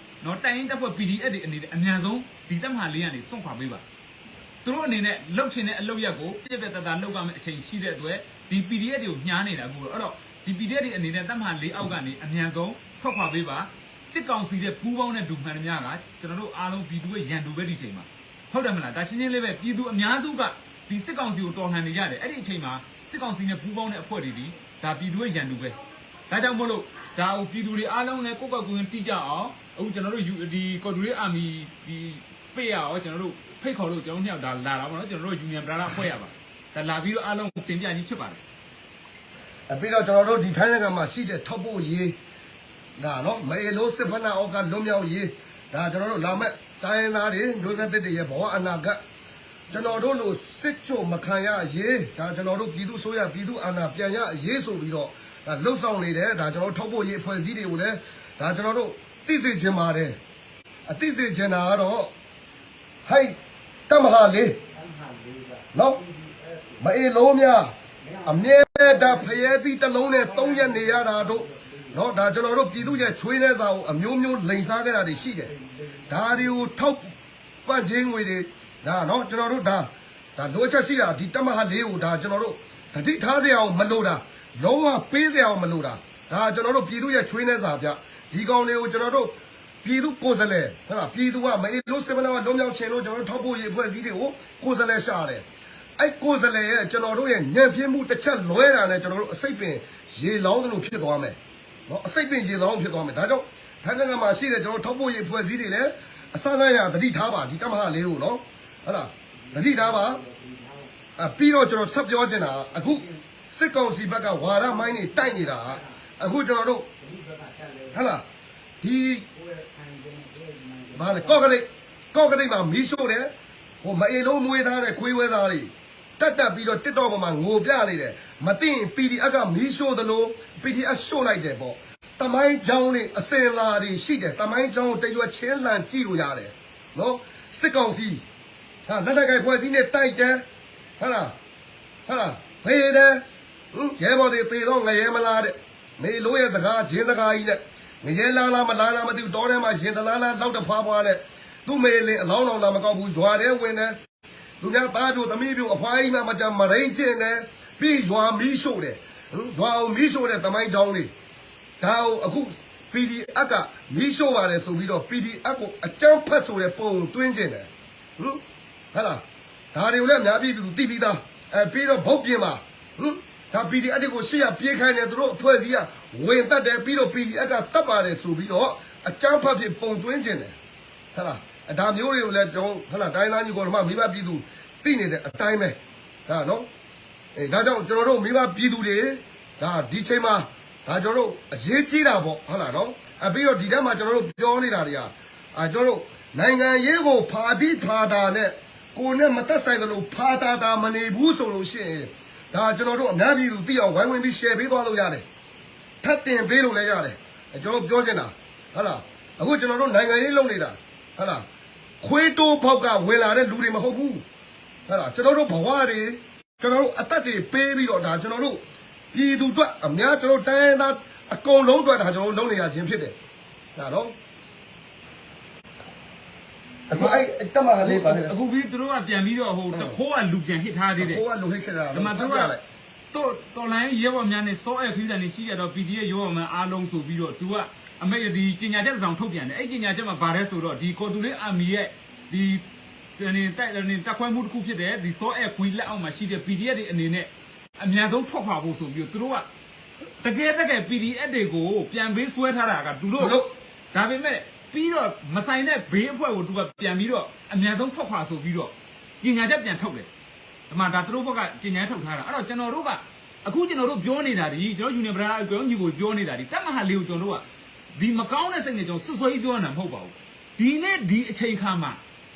နော် တပ်ရင်းတပ်ဖွဲ့ PDF တွေအနေနဲ့ အမြန်ဆုံး ဒီတပ်မဟာလေးကနေ စွန့်ခွာပေးပါ။ သူတို့အနေနဲ့ လုပ်ချင်တဲ့အလုပ်ရပ်ကို ပြတ်ပြတ်သားသား လုပ်ရမယ့်အချိန်ရှိတဲ့အတွက် ဒီ PDF တွေကို ညှာနေတာ။ အခုတော့ အဲ့တော့ ဒီ PDF တွေအနေနဲ့ တပ်မဟာလေးအောက်ကနေ အမြန်ဆုံး ထွက်ခွာပေးပါ။ စစ်ကောင်စီရဲ့ ပူးပေါင်းတဲ့သူမှန်သမျှက ကျွန်တော်တို့အားလုံး ပြည်သူ့ရဲ့ရန်သူပဲ ဒီအချိန်မှာ။ ဟုတ်တယ်မလား။ ဒါရှင်းရှင်းလေးပဲ။ ပြည်သူအများစုက ဒီစစ်ကောင်စီကို တော်လှန်နေကြတယ်။ အဲ့ဒီအချိန်မှာ စစ်ကောင်စီနဲ့ ပူးပေါင်းတဲ့အဖွဲ့တွေသည် ဒါပြည်သူ့ရဲ့ရန်သူပဲ။ ဒါကြောင့်မို့လို့ ဒါကို ပြည်သူတွေအားလုံးလည်း ကိုယ့်ကွက်ကိုယ်သိကြအောင် အခုကျွန်တော်တို့ ယူ- ဒီ ကီၢ်သူလ့ၤ အာရုံ ဒီ ပ့ရအောင် ကျွန်တော်တို့ ဖိတ်ခေါ်လို့ ကျွန်တော်တို့နှစ်ယောက် ဒါလာတာပေါ့နော်။ ကျွန်တော်တို့ Union Brother အဖွဲ့ရပါ။ ဒါလာပြီးတော့ အားလုံးကို တင်ပြခြင်းဖြစ်ပါတယ်။ ပြီးတော့ ကျွန်တော်တို့ ဒီထိုင်းနိုင်ငံမှာရှိတဲ့ ထောက်ပို့ရေး ဒါနော် မအေလိုစစ်ဖက်နှက်အောက်က လွတ်မြောက်ရေး ဒါကျွန်တော်တို့ လာမယ့်တိုင်းရင်းသားတွေ မျိုးဆက်သစ်တွေရဲ့ ဘဝအနာဂတ် ကျွန်တော်တို့လို စစ်ကြိုမခံရရေး ဒါကျွန်တော်တို့ ပြည်သူ့အစိုးရ ပြည်သူ့အာဏာပြန်ရရေးဆိုပြီးတော့ ဒါလှုံ့ဆော်နေတဲ့ ဒါကျွန်တော်တို့ ထောက်ပို့ရေးအဖွဲ့အစည်းတွေကိုလည်း ဒါကျွန်တော်တို့ သိစေချင်ပါတယ်။ အသိစေချင်တာကတော့ ဟဲ့ တပ်မဟာလေး နော် မအ့ၣ်လိမၠၣ် အမြဲတမ်း ဖရဲသီးတစ်လုံးနဲ့ သုံးရက်နေရတာတို့ နော် ဒါကျွန်တော်တို့ပြည်သူ့ရဲ့ချွေးနှဲစာကို အမျိုးမျိုးလိမ်စားခဲ့တာတွေရှိတယ်။ ဒါတွေကိုထောက်ပံ့ငွေတွေ ဒါနော် ကျွန်တော်တို့ဒါ ဒါလိုအပ်ချက်ရှိတာ ဒီတပ်မဟာလေးကို ဒါကျွန်တော်တို့ သတိထားစရာကိုမလိုတာ လုံးဝပေးစရာကိုမလိုတာ ဒါကျွန်တော်တို့ပြည်သူ့ရဲ့ချွေးနှဲစာဗျ ဒီကောင်တွေကိုကျွန်တော်တို့ ပြည်သူ့ကိုယ်စားလှယ် ဟုတ်လား ပြည်သူက မအ့ၣ်လိစစ်ပနာက လွတ်မြောက်ချင်လို့ ကျွန်တော်တို့ထောက်ပို့ရေးအဖွဲ့အစည်းတွေကို ကိုယ်စားလှယ်ရှာတယ်။ အဲ့ကိုယ်စားလှယ်ရဲ့ ကျွန်တော်တို့ရဲ့ ညံ့ဖျင်းမှုတစ်ချက်လွဲတာနဲ့ ကျွန်တော်တို့ အစိတ်ပင်ရေလောင်းသလိုဖြစ်သွားမယ်။ နော် အစိတ်ပင်ရေလောင်းဖြစ်သွားမယ်။ ဒါကြောင့် ထိုင်းနိုင်ငံမှာရှိတဲ့ ကျွန်တော်တို့ ထောက်ပို့ရေးအဖွဲ့အစည်းတွေလည်း အစစအရာ သတိထားပါ ဒီတပ်မဟာလေးကိုနော် ဟုတ်လား သတိထားပါ။ အဲ ပြီးတော့ ကျွန်တော်ဆက်ပြောချင်တာက အခု စစ်ကောင်စီဘက်က ဝါဒမိုင်းတွေ တိုက်နေတာက အခု ကျွန်တော်တို့ ဟုတ်လား ဒီ ဘာလဲ ကော့ကရိတ် ကော့ကရိတ်မှာ မီးရှို့တယ်။ ဟို မအ့ၣ်လိမွေးထားတဲ့ ခွေးဝဲသားတွေ တက်တက်ပြီးတော့ TikTok ပေါ်မှာ ငိုပြနေတယ်။ မသိရင် PDF က မီးရှို့သလို PDF ရှို့လိုက်တယ်ပေါ့။ သမိုင်းကြောင်းတွေ အစဉ်အလာတွေရှိတယ်။ သမိုင်းကြောင်းကို တရွက်ချင်းလှန်ကြည့်လို့ရတယ်။ နော် စစ်ကောင်စီ ဟာ လက်နက်ကိုင်အဖွဲ့အစည်းနဲ့ တိုက်တယ်။ ဟာ ဟာ သေတယ်။ ဟင် ရဲဘော်တွေသေတော့ ငရဲမလားတဲ့။ မေလိုရဲ့စကား ယင်းစကားကြီးနဲ့ ငရဲလားလား မလားလား မသိဘူး။ တောထဲမှာ ယင်းတလားလား လောက်တဖွာဖွာနဲ့ သူ့မေလင်အလောင်းတော် လာမကောက်ဘူး။ ရွာထဲဝင်တယ်။ သူများသားပြိုသမီးပြို အဖွားကြီးမှ မကြမ်း မရင်းကျင်တယ်။ ပြီး ရွာမီးရှို့တယ်။ ဟင် ရွာကို မီးရှို့တဲ့ သမိုင်းကြောင်းတွေ ဒါကို အခု PDF က မီးရှို့ပါတယ်ဆိုပြီးတော့ PDF ကို အကြမ်းဖက်ဆိုတဲ့ ပုံသွင်းချင်တယ်။ ဟင် ဟဲ့လား ဒါတွေကိုလည်း အများပြည်သူ သိပြီးသား။ အဲ ပြီးတော့ ဘုတ်ပြင်မှာ ဟင် ဒါ PDF တွေကို ရှေ့က ပြေးခိုင်းတယ်။ သူတို့ အဖွဲ့အစည်းက ဝင်သတ်တယ်။ ပြီးတော့ PDF က သတ်ပါတယ်ဆိုပြီးတော့ အကြမ်းဖက်ဖြစ် ပုံသွင်းချင်တယ်။ ဟဲ့လား ဒါမျိုးတွေကိုလည်း ကျွန်တော်တို့ ဟဲ့လား တိုင်းရင်းသားညီကောင်ဓမ္မ မိဘပြည်သူ သိနေတဲ့အတိုင်းပဲ ဒါနော် အဲ ဒါကြောင့် ကျွန်တော်တို့ မိဘပြည်သူတွေ ဒါ ဒီချိန်မှာ ဒါ ကျွန်တော်တို့ အရေးကြီးတာပေါ့ ဟုတ်လားနော်။ အဲ ပြီးတော့ ဒီထဲမှာ ကျွန်တော်တို့ ပြောနေတာတွေက အဲ ကျွန်တော်တို့ နိုင်ငံရေးကို ဖာသီးဖာသာနဲ့ ကိုယ်နဲ့မသက်ဆိုင်သလို ဖာသာသာမနေဘူးဆိုလို့ရှိရင် ဒါ ကျွန်တော်တို့ အများပြည်သူသိအောင် ဝိုင်းဝန်းပြီး share ပေးသွားလို့ရတယ်။ ထပ်တင်ပေးလို့လည်းရတယ်။ ကျွန်တော်တို့ ပြောချင်တာ ဟုတ်လား။ အခု ကျွန်တော်တို့ နိုင်ငံရေးလုပ်နေတာ ဟုတ်လား။ ခွေးတိုးပေါက်က ဝင်လာတဲ့လူတွေ မဟုတ်ဘူး ဟုတ်လား။ ကျွန်တော်တို့ ဘဝတွေ ကျွန်တော်တို့ အသက်တွေပေးပြီးတော့ ဒါ ကျွန်တော်တို့ ပြည်သူအတွက် အများ ကျွန်တော်တို့ တိုင်းရင်းသား အကုန်လုံးအတွက် ဒါ ကျွန်တော်တို့ လုပ်နေရခြင်းဖြစ်တယ် ဒါနော် အခု အဲ့ တပ်မဟာလေးပါ အခုပြီး သူတို့က ပြန်ပြီးတော့ ဟို တခိုးက လူပြန်ဟစ်ထားသေးတယ် တခိုးက လူဟစ်ခဲ့တာ ဒီမှာ သူတို့က တော်လှန်ရေးရဲဘော်များနှင့် စောအဲခွီးတၢ်နှင့် ရှိကြတော့ PDF ရဲဘော်များအားလုံး ဆိုပြီးတော့ သူက အမိန့် ဒီ ကြေညာချက်တစ်စောင် ထုတ်ပြန်တယ်။ အဲ့ ကြေညာချက်မှာ ပါတယ်ဆိုတော့ ဒီ ကီၢ်သူလ့ၤ Army ရဲ့ ဒီ တပ်ခွဲမှုတစ်ခုဖြစ်တဲ့ ဒီ စောအဲခွီး လက်အောက်မှာရှိတဲ့ PDF တွေအနေနဲ့ အမြန်ဆုံးထွက်ခွာဖို့ဆိုပြီးတော့ သူတို့က တကယ်တကယ် PDF တွေကို ပြန်ပေးဆွဲထားတာက သူတို့ ဒါပေမဲ့ ပြီးတော့ မဆိုင်တဲ့ ဘီအဖွဲ့ကို သူက ပြန်ပြီးတော့ အမြန်ဆုံးထွက်ခွာဆိုပြီးတော့ ကြေညာချက်ပြန်ထုတ်တယ်။ ဒီမှာ ဒါသူတို့ဘက်က ကြေညာချက်ထုတ်ထားတာ။ အဲ့တော့ ကျွန်တော်တို့က အခု ကျွန်တော်တို့ ပြောနေတာတွေ ကျွန်တော် Union Brother အကြိမ်ညီကို ပြောနေတာတွေ တပ်မဟာလေးကို ကျွန်တော်တို့က ဒီမကောင်းတဲ့စိတ်နဲ့ ကျွန်တော် စွပ်စွဲပြီး ပြောနေတာ မဟုတ်ပါဘူး။ ဒီနေ့ ဒီအချိန်အခါမှာ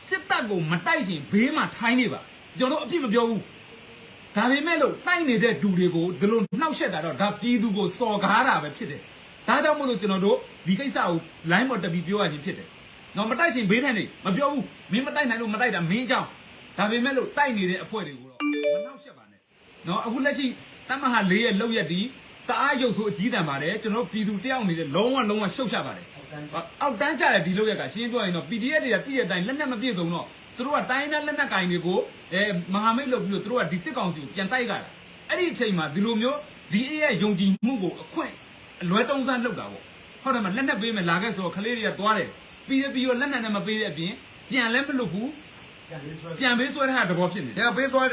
စစ်တပ်ကို မတိုက်ရင် ဘေးမှာ ထိုင်နေပါ။ ကျွန်တော်တို့ အပြစ်မပြောဘူး။ ဒါပေမဲ့လို့ တိုက်နေတဲ့သူတွေကို ဒီလိုနှောင့်ယှက်တာတော့ ဒါပြည်သူကို စော်ကားတာပဲဖြစ်တယ်။ ဒါကြောင့်မို့လို့ ကျွန်တော်တို့ ဒီကိစ္စကို လိုင်းပေါ်တက်ပြီး ပြောရခြင်းဖြစ်တယ်။ နော် မတိုက်ရင် မင်းထိုင်နေ မပြောဘူး။ မင်းမတိုက်နိုင်လို့ မတိုက်တာ မင်းအကြောင်း။ ဒါပေမဲ့လို့ တိုက်နေတဲ့အဖွဲ့တွေကိုတော့ မနှောင့်ယှက်ပါနဲ့။ နော် အခုလက်ရှိ တပ်မဟာလေးရဲ့ လုပ်ရပ်သည် တအားရုပ်ဆိုး အကျည်းတန်ပါတယ်။ ကျွန်တော်တို့ ပြည်သူတစ်ယောက်အနေနဲ့ လုံးဝ လုံးဝ ရှုတ်ချပါတယ်။ အောက်တန်းကျတယ် ဒီလုပ်ရပ်က။ ရှင်းရှင်းပြောရင်တော့ PDF တွေက သိတဲ့အတိုင်း လက်နက်မပြည့်စုံတော့ သူတို့က တိုင်းရင်းသားလက်နက်ကိုင်တွေကို အဲ မဟာမိတ်လုပ်ပြီးတော့ သူတို့က ဒီစစ်ကောင်စီကို ပြန်တိုက်ကြတာ။ အဲ့ဒီအချိန်မှာ ဒီလိုမျိုး ဒီအရဲ့ ယုံကြည်မှုကို အခွင့်အလွဲသုံးစားလုပ်တာပေါ့။ ဟုတ်တယ်မလား။ လက်နက်ပေးမယ် လာခဲ့ဆိုတော့ ကလေးတွေက သွားတယ်။ ပြီးပြီးတော့ လက်နက်လည်း မပေးတဲ့အပြင် ပြန်လည်းမလွတ်ဘူး။ ပြန်ပေးဆွဲ ပြန်ပေးဆွဲထားတဲ့သဘောဖြစ်နေတယ်။ ပြန်ပေးဆွဲ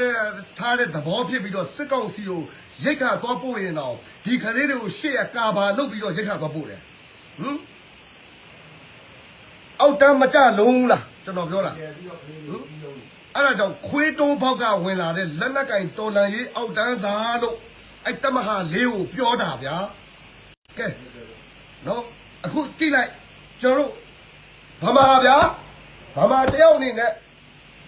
ထားတဲ့သဘောဖြစ်ပြီးတော့ စစ်ကောင်စီကို ရိက္ခာသွားပို့ရင်တောင် ဒီကလေးတွေကို ရှေ့က ကာဗာ လုပ်ပြီးတော့ ရိက္ခာသွားပို့တယ်။ ဟင် အောက်တန်းမကျလို့လား ကျွန်တော်ပြောတာ။ ဟင် အဲ့ဒါကြောင့် ခွေးတိုးပေါက်က ဝင်လာတဲ့ လက်နက်ကိုင်တော်လှန်ရေး အောက်တန်းစားလို့ အဲ့ တပ်မဟာလေးကို ပြောတာဗျာ။ ကဲ နော် အခုကြည့်လိုက် ကျွန်တော်တို့ ဗမာဗျာ ဗမာတစ်ယောက်အနေနဲ့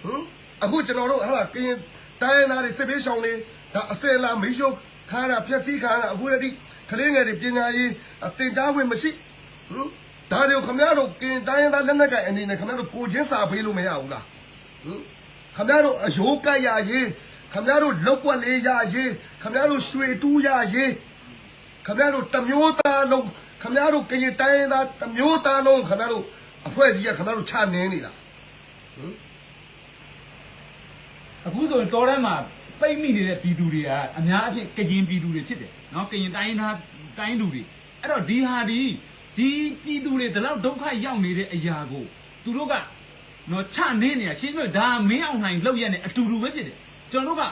ဟင် အခုကျွန်တော်တို့ ဟဲ့လား ကရင်တိုင်းရင်းသားတွေ စစ်ဘေးရှောင်တွေ ဒါအစဲလာမီးရှို့ခံရတာ ဖျက်ဆီးခံရတာ အခုလက်ရှိ ကလေးငယ်တွေ ပညာရေး သင်ကြားခွင့်မရှိ ဟင် ဒါတွေကို ခင်ဗျားတို့ ကရင်တိုင်းရင်းသား လက်နက်ကိုင်အနေနဲ့ ခင်ဗျားတို့ ကိုယ်ချင်းစာပေးလို့မရဘူးလား။ ဟင် ခင်ဗျားတို့ အရိုးကပ်ရရေး ခင်ဗျားတို့ လုပ်ကွက်လေးရရေး, ခင်ဗျားတို့ ရွှေတူးရရေး, ခင်ဗျားတို့ တစ်မျိုးသားလုံး, ခင်ဗျားတို့ ကရင်တိုင်းရင်းသား တစ်မျိုးသားလုံး, ခင်ဗျားတို့ အဖွဲ့အစည်းက ခင်ဗျားတို့ ချနေနေတာ. ဟင် အခုဆိုရင် တောထဲမှာ ပိတ်မိနေတဲ့ ပြည်သူတွေက အများအားဖြင့် ကရင်ပြည်သူတွေ ဖြစ်တယ်နော်။ ကရင်တိုင်းရင်းသား တိုင်းသူတွေ။ အဲ့တော့ ဒီဟာသည် ဒီပြည်သူတွေ ဒီလောက် ဒုက္ခရောက်နေတဲ့အရာကို သူတို့က နော် ချနေနေတာ ရှင်းပြော ဒါ မင်းအောင်လှိုင် လုပ်ရပ်နဲ့ အတူတူပဲ ဖြစ်တယ်။ ကျွန်တော်တို့က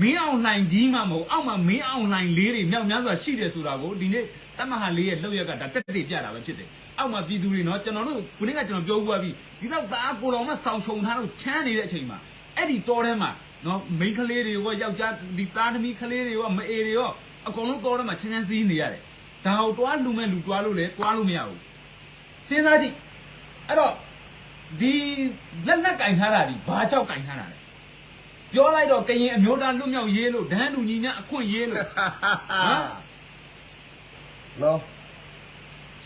မင်းအောင်လှိုင်ကြီးမှ မဟုတ် အောက်မှာ မင်းအောင်လှိုင်လေးတွေ မြောက်များစွာ ရှိတယ်ဆိုတာကို ဒီနေ့ တပ်မဟာလေးရဲ့ လုပ်ရပ်က ဒါ သက်သေပြတာပဲ ဖြစ်တယ်။ အောက်မှာ ပြည်သူတွေနော် ကျွန်တော်တို့ ခုနက ကျွန်တော် ပြောပြပါပြီ ဒီလောက် တအား ကိုယ်တော်မှ စောင်ခြုံထားလို့ ချမ်းနေတဲ့အချိန်မှာ အဲ့ဒီ တောထဲမှာ နော် မိန်းကလေးတွေရော ယောက်ျား ဒီ သားသမီး ကလေးတွေရော မအေတွေရော အကုန်လုံး တောထဲမှာ ချမ်းချမ်းစီးစီး နေရတယ်။ ဒါကို သွားလှူမဲ့လူ သွားလို့လည်း သွားလို့မရဘူး။ စဉ်းစားကြည့်။ အဲ့တော့ ဒီ လက်နက်ကိုင်ထားတာ ဒီ ဘာကြောင့်ကိုင်ထားတာလဲ။ ပြောလိုက်တော့ ကရင်အမျိုးသားလွတ်မြောက်ရေးလို့ တန်းတူညီမျှအခွင့်အရေးလို့ နော်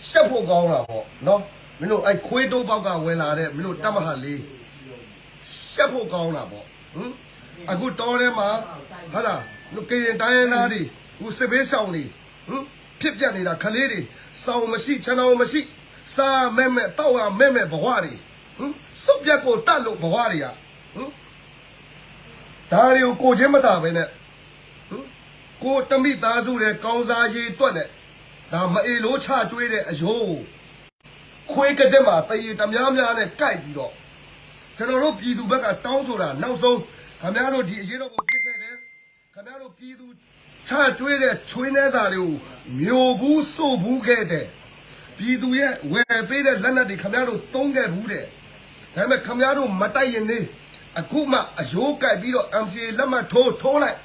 ရှက်ဖို့ကောင်းတာပေါ့နော်။ မင်းတို့ အဲ့ခွေးတိုးပေါက်က ဝင်လာတဲ့ မင်းတို့ တပ်မဟာလေး ရှက်ဖို့ကောင်းတာပေါ့။ ဟင် အခု တောထဲမှာ ဟုတ်လား ကရင်တိုင်းရင်းသားတွေ အခု စစ်ဘေးရှောင်တွေ ဟင် ဖြစ်ပျက်နေတာ ကလေးတွေ စောင်မရှိ ခြံစောင်မရှိ စားရမဲ့မဲ့ သောက်ရမဲ့မဲ့ ဘဝတွေ ဟင် စိတ်ပျက်ကိုယ်သတ်လို့ ဘဝတွေက ဟင် ဒါတွေကို ကိုယ်ချင်းမစာဘဲနဲ့ ဟင် ကိုယ့်တမိသားစုတည်း ကောင်းစားရေးအတွက်နဲ့ ဒါ မအေလို ချကြွေးတဲ့ အရိုး ခွေးကဒက်မှာ သရေတများများနဲ့ ကိုက်ပြီးတော့ ကျွန်တော်တို့ ပြည်သူဘက်က တောင်းဆိုတာ နောက်ဆုံး ခင်ဗျားတို့ ဒီအရေးတော်ပုံ ဖြစ်ခဲ့တယ်။ ခင်ဗျားတို့ ပြည်သူ ချကြွေးတဲ့ ချွေးနှဲစာတွေကို မျိုးဘူး စို့ဘူးခဲ့တယ်။ ပြည်သူရဲ့ ဝယ်ပေးတဲ့ လက်နက်တွေ ခင်ဗျားတို့ သုံးခဲ့ဘူးတယ်။ ဒါပေမဲ့ ခင်ဗျားတို့ မတိုက်ရင်နေ အခုမှ အရိုးကိုက်ပြီးတော့ NCA လက်မှတ်ထိုး ထိုးလိုက်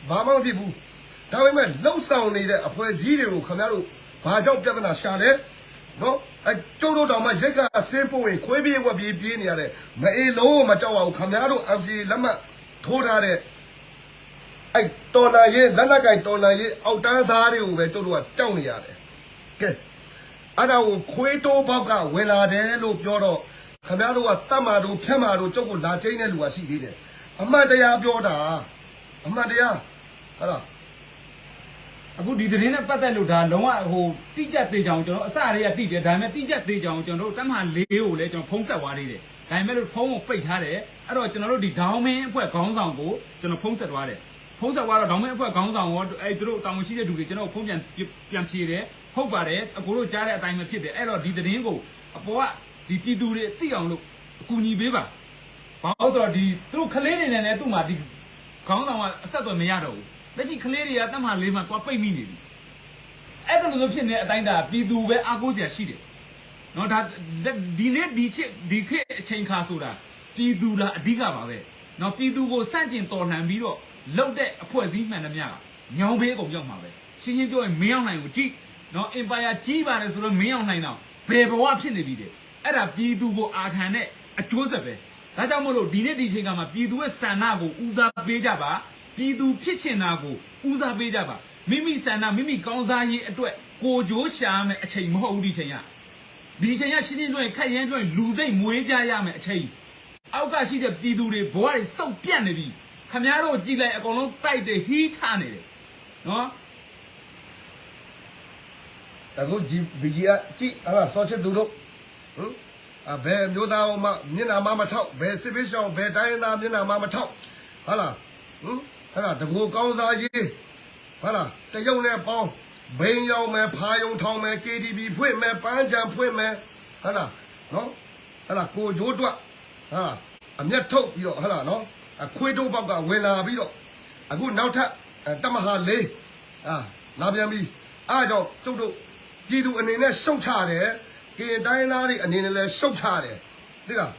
ဘာမှမဖြစ်ဘူး။ ဒါပေမဲ့ လုပ်ဆောင်နေတဲ့ အဖွဲ့အစည်းတွေကို ခင်ဗျားတို့ ဘာကြောင့် ပြဿနာရှာလဲ။ နော် အဲ ကျုပ်တို့တောင်မှ ရိက္ခာဆင်းပို့ရင် ခွေးပြေးဝက်ပြေး ပြေးနေရတယ်။ မအေလို မကြောက်ရဘူး။ ခင်ဗျားတို့ NCA လက်မှတ်ထိုးထားတဲ့ အဲ့တော်လှန်ရေး လက်နက်ကိုင်တော်လှန်ရေး အောက်တန်းစားတွေကိုပဲ ကျုပ်တို့က ကြောက်နေရတယ်။ ကဲ အဲ့ဒါကို ခွေးတိုးပေါက်က ဝင်လာတယ်လို့ ပြောတော့ ခင်ဗျားတို့က သတ်မှာတို့ ဖျက်မှာတို့ ကျုပ်ကို လာကျိန်းတဲ့လူက ရှိသေးတယ်။ အမှန်တရားပြောတာ အမှန်တရား ဟုတ်လား။ အခု ဒီသတင်းနဲ့ပတ်သက်လို့ ဒါ လုံးဝ ဟို တိကျသေချာအောင် ကျွန်တော် အစကတည်းက သိတယ်။ ဒါပေမဲ့ တိကျသေချာအောင် ကျွန်တော်တို့ တပ်မဟာလေးကိုလည်း ကျွန်တော် ဖုန်းဆက်သွားသေးတယ်။ ဒါပေမဲ့လို့ ဖုန်းကို ပိတ်ထားတယ်။ အဲ့တော့ ကျွန်တော်တို့ ဒီ ဒေါင်းမင်းအဖွဲ့ ခေါင်းဆောင်ကို ကျွန်တော် ဖုန်းဆက်သွားတယ်။ ဖုန်းဆက်သွားတော့ ဒေါင်းမင်းအဖွဲ့ ခေါင်းဆောင်ရော အဲ့ သူတို့ တာဝန်ရှိတဲ့သူတွေ ကျွန်တော်ကို ဖုန်းပြန် ပြန်ဖြေတယ်။ ဟုတ်ပါတယ်။ အကိုတို့ ကြားတဲ့အတိုင်းပဲ ဖြစ်တယ်။ အဲ့တော့ ဒီသတင်းကို အပေါ်က ဒီပြည်သူတွေ သိအောင်လို့ အကူအညီပေးပါ။ ဘာလို့လဲဆိုတော့ ဒီ သူတို့ ကလေးတွေနဲ့လည်း သူ့မှာ ဒီ ခေါင်းဆောင်က အဆက်အသွယ် မရတော့ဘူး။ လက်ရှိ ကလေးတွေက တပ်မဟာလေးမှာ သွားပိတ်မိနေပြီ။ အဲ့ဒါလိုမျိုး ဖြစ်နေတဲ့အတိုင်း ဒါ ပြည်သူပဲ အားကိုးစရာ ရှိတယ်။ နော် ဒါ ဒီနေ့ ဒီခေတ် ဒီခေတ်အချိန်အခါဆိုတာ ပြည်သူသာ အဓိကပါပဲ။ နော် ပြည်သူကို ဆန့်ကျင်တော်လှန်ပြီးတော့ လုပ်တဲ့ အဖွဲ့အစည်းမှန်သမျှ မြောင်းပေးအကုန်ရောက်မှာပဲ။ ရှင်းရှင်းပြောရင် မင်းအောင်လှိုင်ကိုကြည့်နော် empire ကြီးပါတယ်ဆိုတော့ မင်းအောင်လှိုင်တောင် ဘယ်ဘဝဖြစ်နေပြီလဲ။ အဲ့ဒါ ပြည်သူကို အာခံတဲ့ အကျိုးဆက်ပဲ။ ဒါကြောင့်မို့လို့ ဒီနေ့ ဒီအချိန်အခါမှာ ပြည်သူရဲ့ဆန္ဒကို ဦးစားပေးကြပါ။ ပြည်သူဖြစ်ချင်တာကို ဦးစားပေးကြပါ။ မိမိဆန္ဒ မိမိကောင်းစားရေးအတွက် ကိုယ်ကျိုးရှာရမယ့် အချိန်မဟုတ်ဘူး ဒီအချိန်က။ ဒီအချိန်က ရှင်းရှင်းပြောရင် ခပ်ရိုင်းပြောရင် လူစိတ်မွေးကြရမယ့် အချိန်။ အောက်ကရှိတဲ့ ပြည်သူတွေ ဘဝတွေ စုတ်ပြတ်နေပြီ။ ခင်ဗျားတို့ ကြည့်လိုက် အကုန်လုံး တိုက်တယ် ဟီးထါနေတယ်။ နော်။ အခု BGF ကြည့် ဟလာ စောချစ်သူတို့ ဟင် အဘယ်မျိုးသားမှ မျက်နှာမှမထောက် ဘယ်စစ်ပေးရှောင် ဘယ်တိုင်းရင်းသား မျက်နှာမှမထောက် ဟလာ ဟင် ဟလာ တကူကောင်းစားရေး ဟလာ တရုတ်နဲ့ပေါင်း ဘိန်းရောင်းမယ် ဖာရုံထောင်မယ် KTV ဖွင့်မယ် ပန်းခြံဖွင့်မယ် ဟလာ နော် အဲ့ဒါ ကိုယ်ကျိုးအတွက် အမျက်ထုတ်ပြီးတော့ ဟဲ့လာနော် အခွေးတိုးပေါက်က ဝင်လာပြီးတော့ အခုနောက်ထပ် အဲ တပ်မဟာလေး အာ လာပြန်ပြီ။ အဲဒါကြောင့် ကျုပ်တို့ ပြည်သူအနေနဲ့ ရှုတ်ချတယ်။ ကရင်တိုင်းရင်းသားတွေအနေနဲ့လည်း ရှုတ်ချတယ်။ သိလား